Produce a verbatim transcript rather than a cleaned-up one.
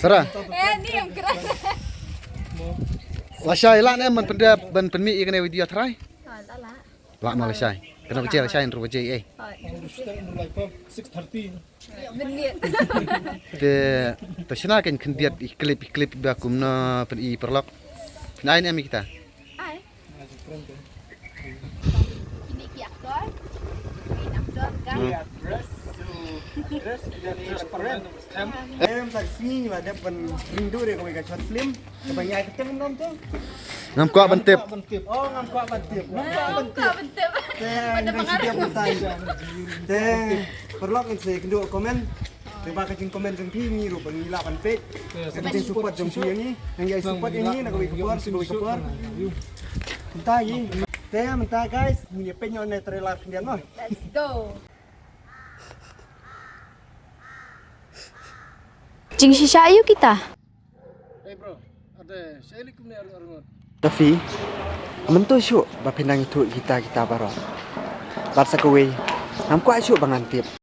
Sara. Eh, ni yang keras. Lashai lah ne ban pyndep ban pynmih ïa kane video trai. Ah, lah lah. Lah ma lashai. Kena baje lashai nru baje eh. Te te shna kan khyndiat i clip i clip ba kumno pyn i paralok. Pyn ai ne em kita. Ai. Ini ki aktor. Ini aktor kan. Em tak sngi la dep ban rindu de kawei ka short film. Kaba ngi ai kyrteng nom tu. Ngam kwah ban tip. Oh, ngam kwah ban tip. Ngam kwah ban tip. Te ngam shu tip ban tai. Te paralok ngin sa ïakynduh comment. Te ba ka jingcomment jong phi ngi ruh ba ngi lah ban peit. Ka jingsupport jong phi ïa ngi. Nang ïa support ïa ngi na kawei ka por sha kawei ka por. Mynta ngi. Te mynta guys, ngi ïa peit noh ne trailer khyndiat noh. Let's go. Jingshisha aïu kita? Hey bro, ade, sha ili kumne arngut arngut. Tafi, mynta shuh ba phi nang ithuh kita kita baroh. Bad sa kawei, ngam kwah shuh ba ngan tip.